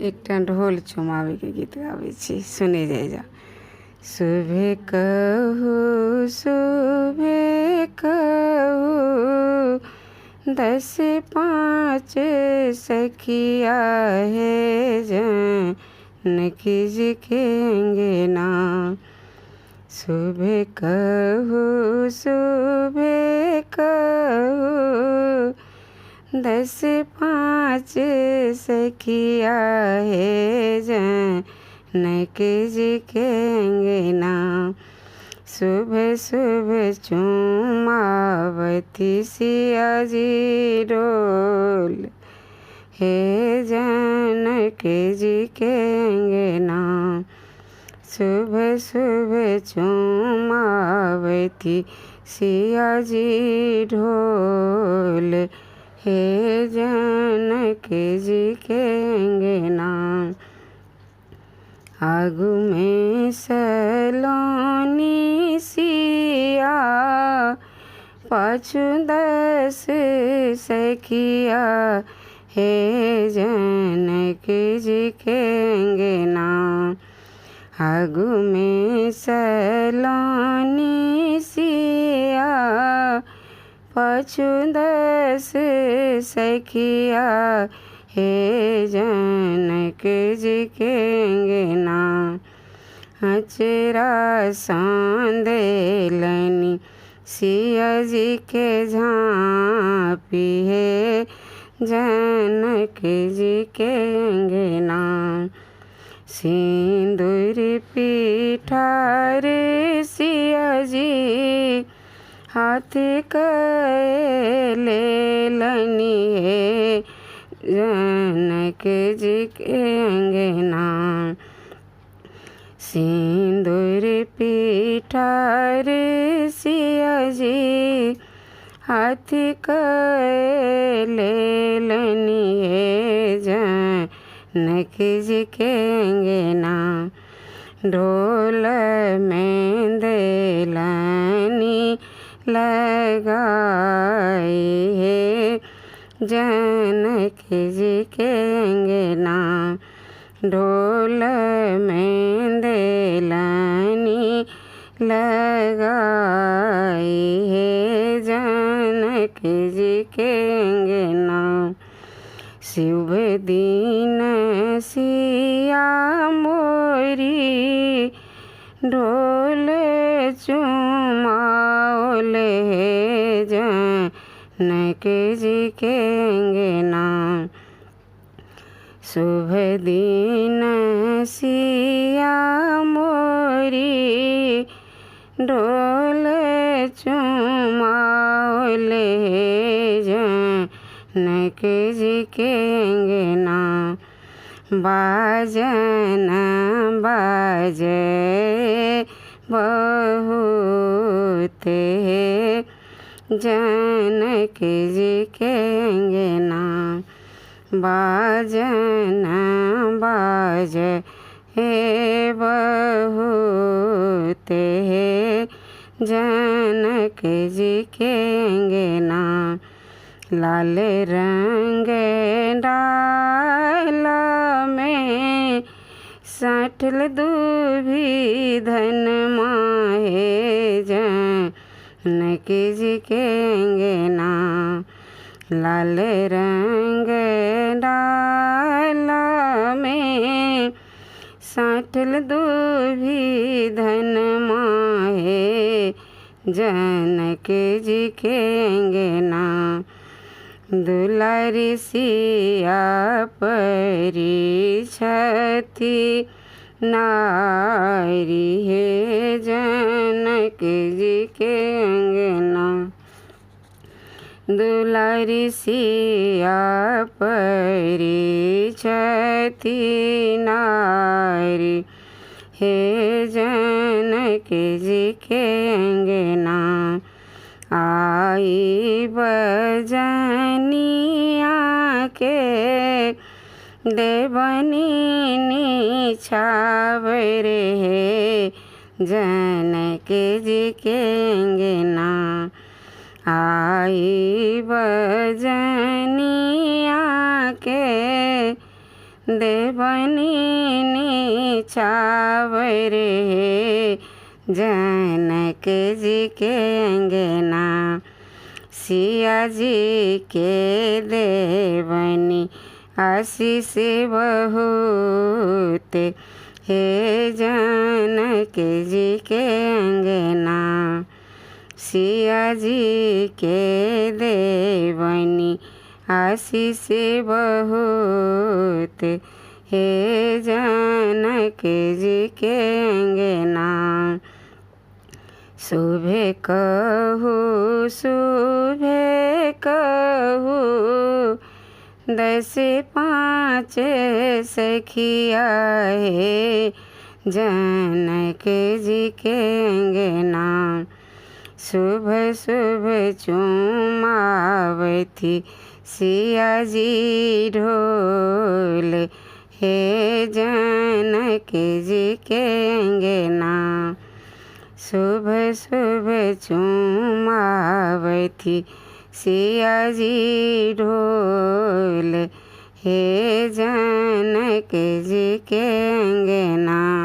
एकटा ढोल चुमाबैके गीत गाबै छी, सुनै जाइ जाउ। शुभे कहू शुभे कहू दस पाँच सखिया हे जनक जी के अंगना। शुभे कहू शुभे कहू दस पाँच सखिया हे जनक जी के अंगना। शुभ शुभ चुमावती सिया जी डोल हे जनक जी के अंगना। शुभ शुभ चुमावती सिया जी ढोल हे जनक जी के अंगना। आगू में सलोनी सिया पाछू दस सखिया हे जनक जी के अंगना। आगू में सलोनी सिया पाछू दस सखिया हे जनक जी के अंगना। अचरा देलनि सिया जी के झाँपी हे जनक जी के अंगना। सिंदूर पीठार सिया जी हाथ के लेलनि हे जनक जी के अंगना। सिंदूर पीठार सिया जी हाथ के लेलनि हे जनक जी के अंगना। ढोल में देलनि लगाई हे जनक जी के अंगना। ढोल में देलनि लगाई हे जनक जी के अंगना। शुभ दिन सिया मोरी ढोल चुमाओल हे जनक जी के अंगना। शुभ दिन सिया मोरी ढोल चुमाओल हे जनक जी के अंगना। बाजन बाजे बहुत हे जनक जी के अंगना। बाजन बाजे हे बहुत हे जनक जी के अंगना। लाल रंग डाला में साठल दूभी धन माहे जनक जी के अंगना। लाल रंग डाला में साठल दूभी धन माहे जनक जी के अंगना। दुलारी सिया परी छथि नारी हे जनक जी के अंगना। दुलारी सिया परी छथि नारी हे जनक जी के अंगना। आई बजनिया के देवनी निछावर हे जनक जी के अंगना। आई बजनिया के देवनी निछावर हे जनक जी के अंगना। सिया जी के देवनी आशीष बहुत हे जनक जी के अंगना। सिया जी के देवनी आशीष बहुत हे जनक जी के अंगना। शुभे कहू शुभे कहू 10 5 सखिया हे जनक जी के अंगना। शुभ शुभ चुमावती सिया जी ढोल हे जनक जी के अंगना। शुभ शुभ चुमावती सिया जी ढोल हे जनक जी के अंगना।